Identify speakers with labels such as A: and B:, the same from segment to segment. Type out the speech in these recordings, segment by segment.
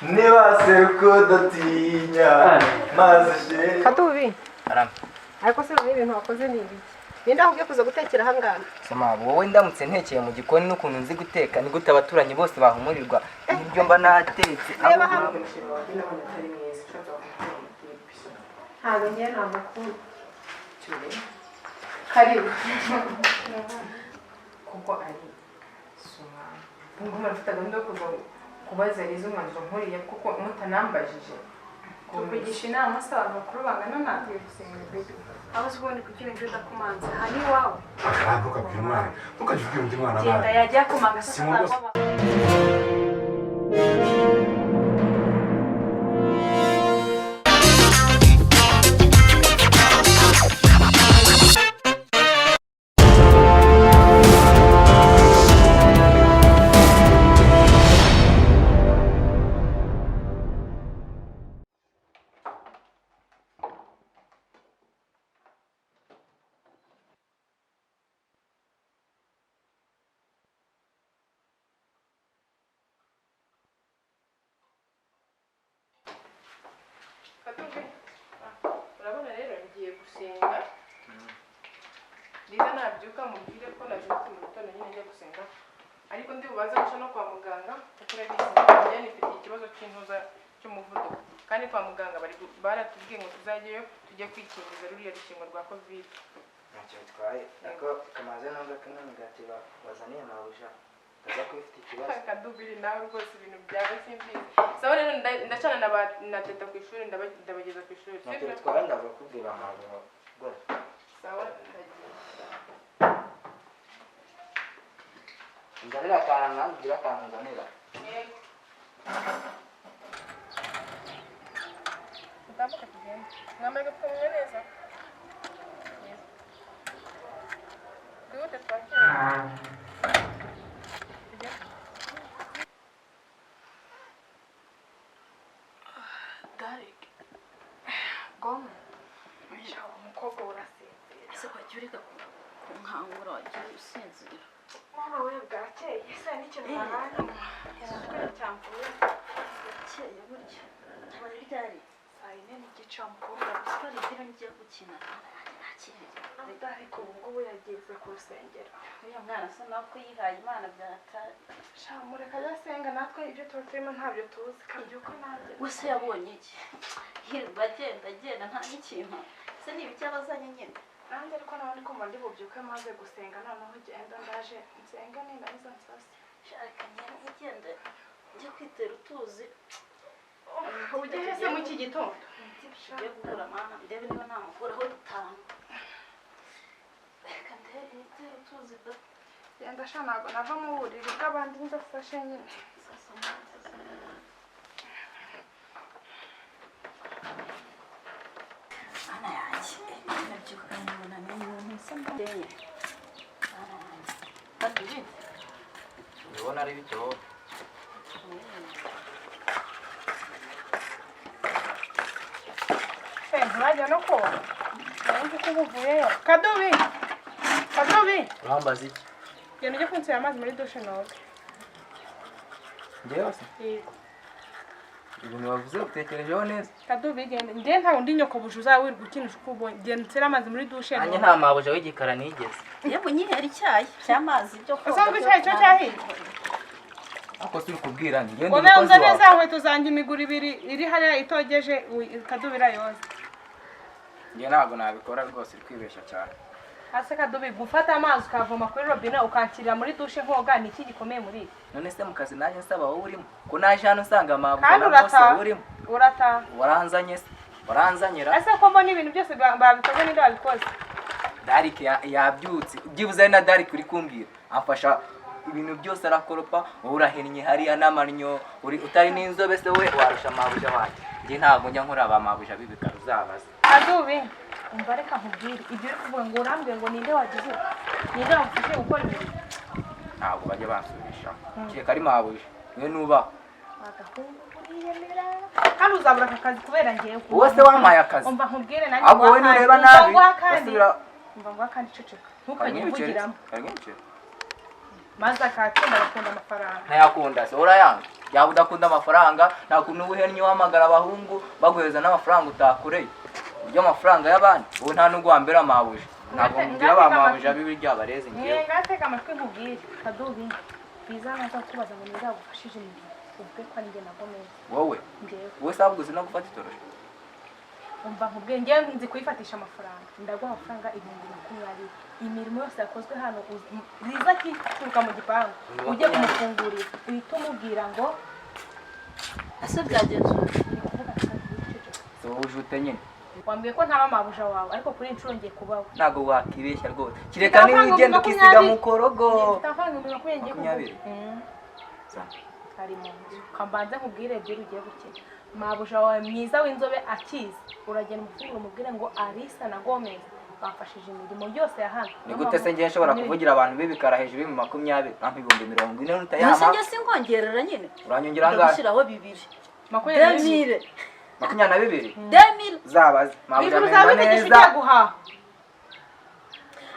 A: Niba se kudatinya maze she.
B: Kadubi.
C: Arame.
B: Ariko se noneho ibintu wakoze ni ibiki? Ninde ahubwiye kuza gutekera ahangaha?
C: Sema wowe, ndamutse ntekeye mu gikoni n'ukuntu nzi guteka, ni gute abaturanyi bose bahumurirwa ibyo mba natetse?
B: Reba hano. Ntabwo ngiye, nta makuru. Karibu.
D: Kuko ari si umwana ubwo murafite gahunda yo kuza kubaza Liza umwanzuro nkuriya, kuko mutanambajije?
E: Tukugisha inama se abantu bakuru bangana natwe?
D: Gusenga bebe.
E: Aho se ubundi kugira ngo udakomanze aha ni iwawe?
F: Ah, ntukabwire umwana, ntukajye ubwira undi mwana
E: Genda.
F: nabi.
E: Yajya akomanga se?
F: Si mu rwose.
D: Katumbi, urabona rero ngiye gusenga. Liza nabyuka mubwire ko nabyutse mu gitondo nyine njya gusenga, ariko ndi bubanze guca no kwa muganga, kuko urabizi njye nifitiye ikibazo cy'intuza cy'umuvuduko, kandi kwa muganga baratubwiye ngo tuzajyeyo tujye kwikingiza ruriya rukingo rwa COVID.
C: Ntacyo bitwaye, ariko kamaze numva ko ino migati bazaniye mabuja utaza kuba ifite ikibazo.
D: Kadubiri, nawe rwose ibintu byawe simbizi. Sawa rero, ndacana na teta ku ishuri, ndabageza ku ishuri.
C: Ntacyo
D: Sibyo?
C: bitwaye, ndaza kubwira mabuja rwose.
D: Sawa, ndagiye.
C: Nzanira akantu nanjye, ugire akantu nzanira.
D: Yego. Utambuka tugende. Mwambaye agapfukamunwa neza? Neza. Twihute twakire. Tugende.
E: Derek gome.
D: Umukobwa urasinzira.
G: Ese wagiye ureka kunkangura, wagiye usinzira?
E: Mama we, bwakeye se n'ikintu naraye cyamvuye.
G: Bwakeye burya wari ryari?
E: Saa 4:30 wa mukobwa.
G: Gusa ibyo ngiye gukina ntakihe.
E: Derek ubu ngubu yageze ku rusengero.
G: Uriya mwana asa nawe ko yihaye Imana byatari.
E: Sha, mureka ajya asenga, natwe ibyo tuba turimo ntabyo tuzi. Kabyuka nanjye.
G: Gusa yabonye iki? Hirwa agenda agenda nta n'ikintu se ni ibiki aba azanye nyine?
E: Nanjye ariko nawe ndi kumva ndi bubyuke maze gusenga, noneho ugenda ndaje nsenga nindangiza nsase.
G: Reka ngende ngende njye kwitera utuzi.
D: Ujye hese mu iki gitondo?
G: Tugiye guhura mana, ndebe niba namukuraho dutanu. Reka ndebe nitere utuzi da.
E: Genda sha, ntabwo nava mu buriri bw'abandi ndafashe nyine.
G: Sasa mwana, sasa. Mana yanjye, nabyuka nkabona ni umuntu usa mbeye. Mana yanjye. Kandi bite?
C: Ndabona ari bito wowe.
D: Se nturajya no koga? Nari nzi ko uba uvuyeyo. Kadubi! Kadubi!
C: Urambaza iki?
D: Genda ujye kunsera amazi muri dushe noge.
C: Njyewe se?
D: Yego.
C: Ibintu wavuze utekerejeho neza?
D: Kadubi, genda. Njye nta wundi nyokobuja uzawirirwa ukinisha uko ubonye. Genda unsere amazi muri dushe
C: Nanjye
D: noge.
C: nta mabuja w'igikara nigeze.
G: Yewe, nyihera icyayi cy'amazi byo koga.
D: Usanzwe icyayi cyo cyahiye?
C: Ariko si uri kubwira ni ngende
D: Wowe
C: umukozi
D: unzane
C: wawe.
D: za nkweto zanjye, imiguru ibiri iri hariya itogeje, Kadubi irayoza.
C: Njye ntabwo nabikora rwose, uri kwibeshya cyane.
D: Ase Kadubi, gufata amazi ukavoma kuri robine ukanshyirira muri dushe nkoga, ni iki gikomeye muri ibi?
C: None se mu kazi nanjye nsaba wowe urimo, ko naje hano nsanga mabuja
D: Kandi
C: na bose
D: urataha.
C: wowe urimo?
D: Urataha.
C: Waranzanye se? Waranzanye ra?
D: Ese ko mbona ibintu byose babikoze, ninde wabikoze?
C: Darike yabyutse, byibuze ari na Darike uri kumbwira amfasha ibintu byose, arakoropa, wowe urahennye hariya n'amannyo uri utari n'inzobe se we warusha mabuja wanjye? Njye ntabwo njya nkora ba mabuja b'ibikara, uzabaze.
D: Kadubi, umva, reka nkubwire. Ibyo uri kuvuga ngo urambwire ngo ninde wagize, ninde wagufashije gukora ibintu?
C: Ntabwo bajya bansubisha kereka ari mabuja niwe nubaho.
D: Agahungu uriyemera, kandi uzabura aka kazi kubera ngewe.
C: Wowe se wampaye akazi?
D: Umva nkubwire nanjye.
C: Ahubwo wowe
D: nguha
C: nureba
D: akandi. Umva
C: nabi
D: nguha akandi.
C: basubira.
D: Umva nguha akandi, ceceka, ntukajye
C: Karimo ibiceri.
D: uvugiramo.
C: Karimo ibiceri.
D: Maze akatsinda agakunda amafaranga.
C: Ntayakunda se? Urayanga. Yaba udakunda amafaranga, nta kuntu uba uhennye uhamagara abahungu baguhereza n'amafaranga utakoreye. Urya amafaranga y'abandi, wowe nta nubwo wambera mabuja. Ntabwo mugira ba mabuja b'ibiryo abarezi ngewe.
D: Ngatega amatwi nkubwire Kadubi, biza naza kubaza ngo nizagufashije imirimo, ubwe ko ari njye na Gomez.
C: Wowe
D: Njyewe.
C: Wowe sabwo uzi no gufata itoroshi.
D: Umva nkubwire, njyewe nzi kuyifatisha amafaranga. Ndaguha amafaranga 20,000. Imirimo yose yakozwe hano riza akituruka mu gipangu, ujye kumufungurira uhite umubwira ngo
G: Ese byagenze ute?
D: Ndi kuvuga kandi wiceceke.
C: Si wowe ujute nyine.
D: Wambwiye ko ntaba mabuja wawe, ariko kuri iyi nshuro ngiye kubawe.
C: Ntabwo wakibeshya rwose. Kireka niba ugenda ukisiga mu korogo.
D: Mfite amafaranga 20,000 ngiye kuguha.
C: 20?
D: Ari mu nzu. Kambanze nkubwire ebyiri ugiye gukina. Mabuja wawe mwiza w'inzobe akiza, uragenda umufunguro umubwire ngo Alisa na Gomez bamfashije imirimo yose ya hano.
C: Ni gute se ngiye nshobora kuvugira abantu b'ibikara hejuru y'ibihumbi 20, nampa 40,000
G: Mbese
C: utayampa?
G: njye sinkongerera nyine.
C: Uranyongera angahe?
G: Ndagushyiraho bibiri.
D: 22.
G: 2000.
C: 22?
G: 2000.
C: Zabaze. Mabuja
D: Bibiri uzaba
C: mpemba
D: witegeka
C: neza.
D: ugiye guhaha.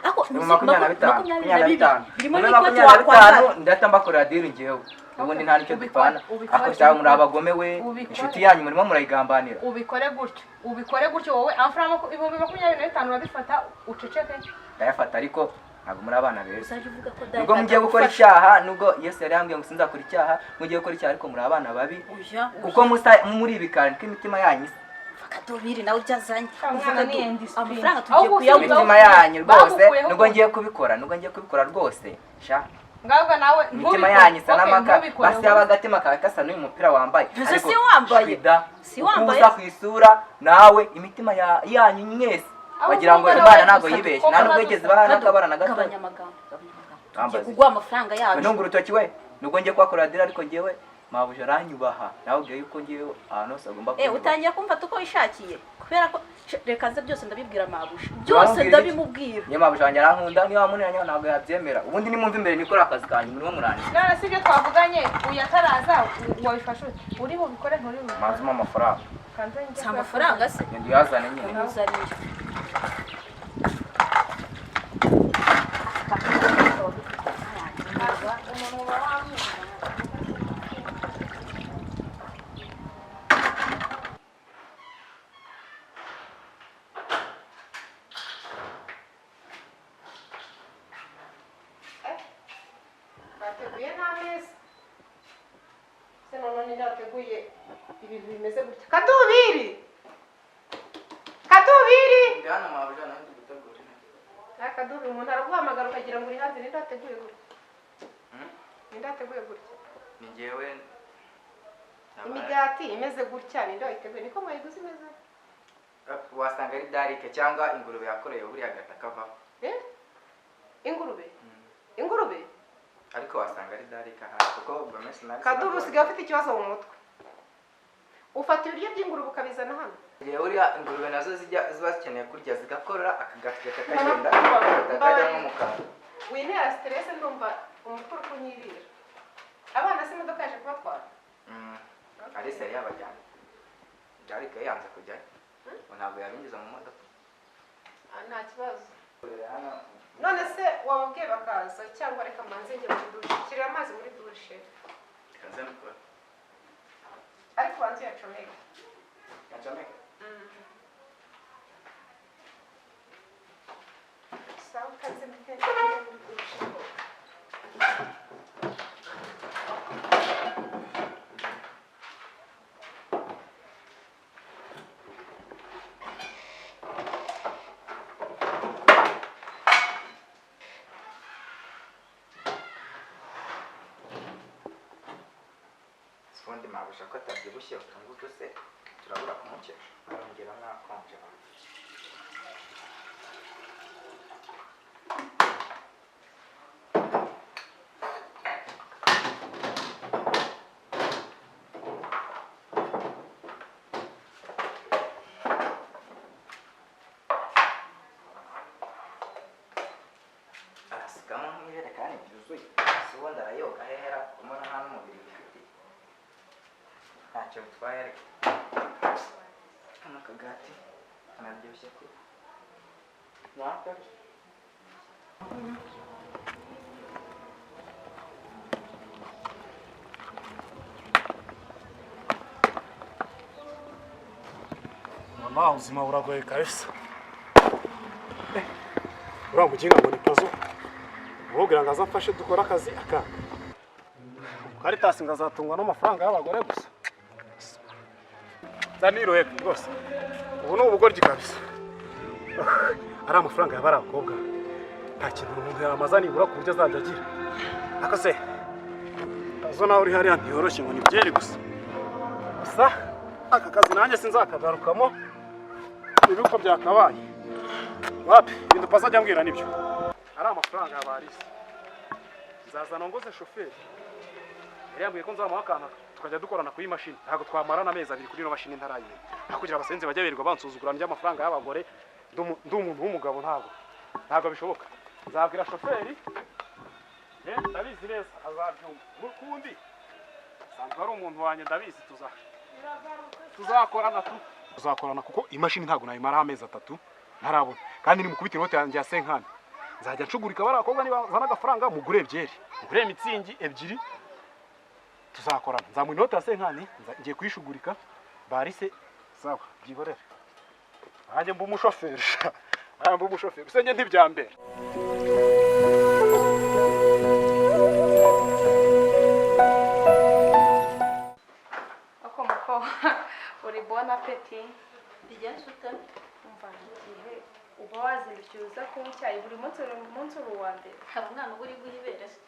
G: Ako
C: Ni 25.
G: 22. Birimo
C: Muri
G: n'ikoti
C: 25
G: wakwambara.
C: ndahita mbakorera diri ngewe. Ubundi nta nicyo dupfana.
D: Ubikore,
C: Ako cyangwa muri abagome we,
D: ubikore.
C: inshuti yanyu murimo murayigambanira.
D: Ubikore gutyo, ubikore gutyo wowe amafaranga 25,000 urabifata uceceke.
C: Ndayafata ariko ntabwo muri abana beza.
G: Uzajya uvuga ko data
C: Nubwo mugiye gukora
G: atagufasha.
C: icyaha, nubwo Yesu yari yambwiye ngo sinzakora icyaha, mugiye gukora icyaha ariko muri abana babi.
G: Oya,
C: Kuko musa muri ibikari niko imitima yanyu isa.
G: Kadubiri nawe ujyazanye.
D: Umwana ni indiscipline.
G: Amafaranga tugiye
D: Ahubwo
G: kuyaguha.
C: Imitima yanyu rwose,
D: Bagukuyeho
C: nubwo ngiye kubikora, nubwo ngiye kubikora rwose. Sha,
D: Ngaruka nawe
C: imitima yanyu isa n'amaka. Basi yaba agatima kawe gasa n'uyu mupira wambaye.
G: Mbese
C: Ariko
G: si wambaye?
C: shwida,
G: Si
C: uko
G: wambaye?
C: usa ku isura nawe imitima yanyu mwese wagira ngo Imana ntabwo yibeshye, nta nubwo yigeze ibaha n'akabara na gato.
G: Gabanya amagambo, gabanya amagambo. Tugiye
C: Ambaza.
G: kuguha amafaranga yacu.
C: Ntunga urutoki we, nubwo ngiye kuhakorera diri ariko ngewe mabuja aranyubaha. Nawe ubwiye yuko ngewe ahantu hose agomba
G: Eh,
C: kunyubaha.
G: utangiye kumva uko wishakiye. Kubera ko reka nze byose ndabibwira mabuja. Byose
C: Wamubwira iki?
G: ndabimubwira.
C: Niyo mabuja wanjye arankunda, niyo wamuniranya ntabwo yabyemera. Ubundi nimwumva imbere nikora akazi kanyu murimo murangira.
D: None si ibyo twavuganye uyu ataraza wabifashe ute? Uri bubikore nturi bubikore?
C: Manzuma amafaranga.
D: Kanze njye
G: Si amafaranga se?
C: Ngenda uyazane nyine.
G: Muzanire.
D: Umuntu uba wamwiza.
B: Bateguye n'ameza se none ninde wateguye ibintu bimeze gutya? Kadubiri, Kadubiri.
C: Ndi hano mabuja nawe ndi gutegura intebe.
B: Nta Kadubiri, umuntu araguhamagara ukagira ngo uri hanze. Ninde wateguye gutya? Ninde wateguye gutya?
C: Ni njyewe.
B: Imigati imeze gutya ninde wayiteguye? Niko mwayiguze imeze?
C: Wasanga ari darike cyangwa ingurube yakoreye buriya agahita kavaho.
B: Eh? Ingurube? Ingurube?
C: Ariko wasanga ari darike ahari kuko Gomez nawe
B: Kadubu usigaye ufite ikibazo mu mutwe. Ufata ibiryo by'ingurube ukabizana hano.
C: Igihe buriya ingurube nazo zijya ziba zikeneye kurya zigakorora akagati kakagenda kakajya nko mu kanwa.
B: Wintera stress, ndumva umutwe uri kunyirira. Abana se imodoka yaje kubatwara?
C: Alice yari yabajyanye. Darike yanze kujyayo. Ngo ntabwo yabinjiza mu modoka.
B: Ah, nta kibazo. None se wababwiye bakaza cyangwa reka mbanze njye muri dushe. Shyirira amazi muri dushe.
C: Reka nze mbikore.
B: Ariko ubanze uyacomeke.
C: Yacomeke?
B: Sawa, ukaze mbite njye muri dushe.
C: Ubundi mabuja ko atabyibushye utungutu se turabura kumukesha arongera mwakonje. Arasukamo nk'ijerekani byuzuye, si ubundi arayoga hehera ubona nta n'umubiri wifitiye. Ntacyo bitwaye ariko kano kagati kanaryoshye pe. Naka.
F: Allah, ubuzima buragoye kabisa. Uriya muginga ngo ni pazo, umubwira ngo azamfashe dukore akazi akanga. Karitasi ngo azatungwa n'amafaranga y'abagore gusa. Zaniroye rwose, ubu ni ubugoryi kabisa. Ari amafaranga yaba ari abakobwa, nta kintu umuntu yamaza nibura ku buryo azajya agira. Ariko se pazo nawe uri hariya ntiyoroshye ngo ni byeri gusa. Gusa aka kazi nanjye sinzakagarukamo ibiko byakabaye. Wapi ibintu pazo ajya ambwira nibyo. Ari amafaranga ya Barisi, nzazana ngoze shoferi. Yari yambwiye ko nzamuha akantu tukajya dukorana kuri iyi mashini. Ntabwo twamarana amezi abiri kuri ino mashini ntarayimenya. Aho kugira abasenzi bajya birirwa bansuzugura ndya amafaranga y'abagore, ndi umuntu w'umugabo, ntabwo bishoboka. Nzabwira shoferi, ndabizi neza azabyumva. N'ukundi sanzwe ari umuntu wanjye, ndabizi tuzakorana tuzakorana kuko imashini ntabwo nayimaraho amezi atatu ntarabona. Kandi nimukubita inote yanjye ya senkani, nzajya nshugurika bariya bakobwa nibazana agafaranga mugure ebyeri, mugure mitsingi ebyiri, tuzakorana. Nzamuha inote ya senkani, ngiye kuyishugurika barise. Sawa, byihorere, nanjye mba umushoferi, nanjye mba umushoferi gusa njye ntibyambera.
E: Akomuko uri bon appetit.
G: Bigenze ute?
E: Umva, igihe uba wazindukiye uza kunywa icyayi buri munsi, buri munsi uri uwa mbere.
G: Hari umwana uba uri guha ibere se?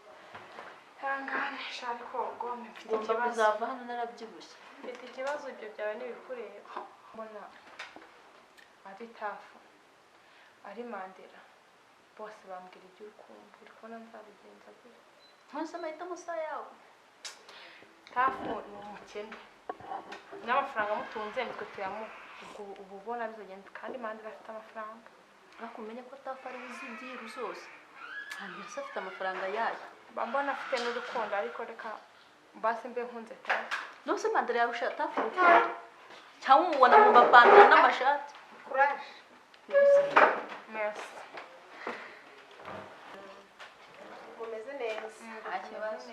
E: Ihangane sha, ariko gome mfite
G: Ngomba
E: ikibazo.
G: kuzava hano narabyibushye.
E: Mfite ikibazo, ibyo byawe ntibikureba. Mbona ari Tafu, ari Mandela, bose bambwira iby'urukundo. Uri kubona nzabigenza gute?
G: Ntuzi amahitamo sa yawe.
D: Tafu ni umukene n'amafaranga amutunze nitwe tuyamuha. Ubwo uba ubona bizagenda, kandi Mandela afite amafaranga.
G: Ariko umenye ko Tafu ari we uzi ibyiru zose. Ahantu yose afite amafaranga yayo.
D: Mba mbona afite n'urukundo, ariko reka mbase mbe nkunze Tafu.
G: Nuse Mandela yarusha Tafu urukundo? Cyangwa umubona mu mapantaro n'amashati?
B: Courage.
D: Merci.
B: Mumeze neza?
G: Nta kibazo.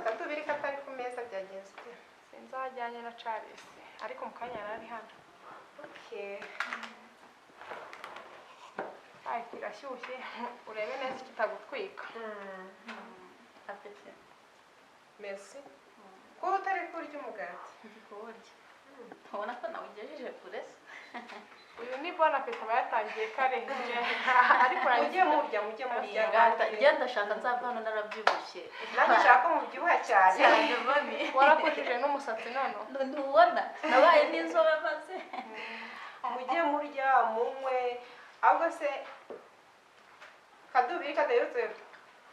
B: Katubiri katari ku meza, byagenze ute?
D: Sinzi aho ajyanye na Charles, ariko mu kanya yari ari hano.
B: Okay.
D: Ay, kirashyushye, urebe neza kitagutwika.
G: Appetit.
B: Merci. Kuba utari kurya umugati?
G: Ndi kuwurya. Ubona ko nawugejeje kure se?
D: Uyu ni bon appetit, aba yatangiye kare, ariko
B: Mujye murya, mujye murya.
G: Njye ndashaka nzava hano narabyibushye.
B: Nanjye nshaka ko mubyibuha cyane.
G: Cyane mami.
D: Warakujije n'umusatsi none.
G: Ntubona nabaye n'inzobe maze.
B: Mujye murya, munywe. Ahubwo se Kadubiri kadaherutse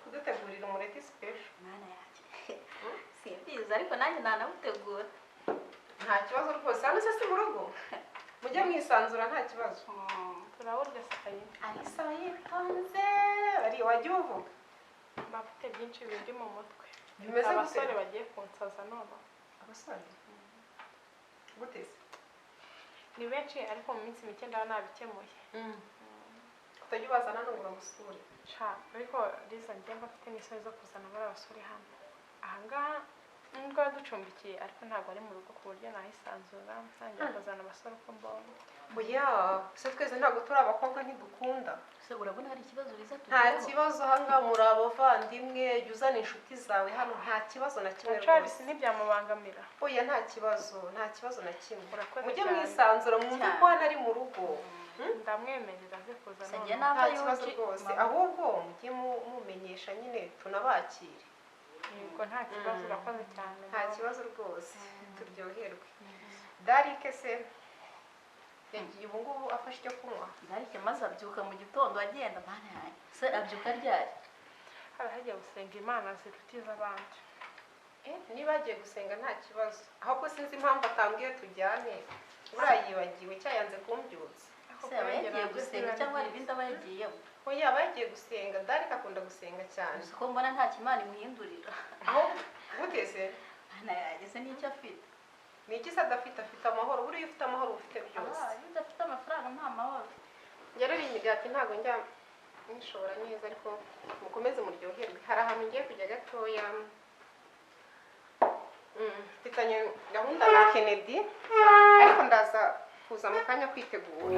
B: kudutegurira umureti special?
G: Mana yanjye, simbizi, ariko nanjye nanawutegura.
B: Nta kibazo rwose, hano se si mu rugo? Mujye mwisanzura, nta kibazo.
D: Turawurya saa yine.
B: Alisa yitonze, ari wajya uvuga.
D: Mba mfite byinshi biri mu mutwe.
B: Bimeze gute?
D: Abasore bagiye kunsaza none.
B: Abasore gute se?
D: Ni benshi, ariko mu minsi mike ndaba nabikemuye.
B: Utajya ubazana nubura musure?
D: Sha, ariko Liza, njye mba mfite n'isoni zo kuzana bariya basore hano ahangaha, nubwo yaducumbikiye, ariko ntabwo ari mu rugo ku buryo nahisanzura ntangira kuzana abasore uko mbonye.
B: Oya se, twese ntabwo turi abakobwa ntidukunda?
G: Se urabona hari ikibazo biza
B: Nta
G: tugeraho?
B: kibazo, ahangaha muri abavandimwe. Jya uzana inshuti zawe hano, nta kibazo na kimwe
D: Na Charles
B: rwose.
D: ntibyamubangamira?
B: Oya, nta kibazo, nta kibazo na kimwe.
D: Urakoze
B: Mujye
D: cyane.
B: mwisanzura, mwumve
G: Cyane.
B: ko hano ari mu rugo.
D: Ndamwemerera aze kuza
G: Se njye
D: none.
G: nava
B: Nta kibazo
G: yuji
B: rwose.
G: mama.
B: Ahubwo mujye mumenyesha nyine tunabakire.
D: Yego, nta kibazo, urakoze cyane.
B: Nta kibazo rwose, turyoherwe. Darike se yagiye ubu ngubu afashe icyo kunywa?
G: Darike maze abyuka mu gitondo agenda. Mana yanjye, se abyuka ryari?
D: Haba hagiye gusenga imana ziruta iz'abandi.
B: Niba yagiye gusenga nta kibazo, ahubwo sinzi impamvu atambwiye tujyane. Buriya yibagiwe cyangwa yanze kumbyutsa.
G: Se aba yagiye gusenga cyangwa hari ibindi aba yagiyemo?
B: Oya, aba yagiye gusenga. Darike akunda gusenga cyane.
G: Gusa ko mbona nta kimana imuhindurira.
B: Aho gute se?
G: Mana yanjye, se n'icyo afite?
B: Ni iki se adafite? Afite amahoro. Buriya iyo ufite amahoro uba ufite byose.
G: Ah, iyo udafite amafaranga nta mahoro.
B: Njye rero iyi migati ntabwo njya nishobora neza, ariko mukomeze muryoherwe. Hari ahantu ngiye kujya gatoya. Mfite Mfitanye gahunda na Kennedy, ariko ndaza kuza mu kanya kwitegura.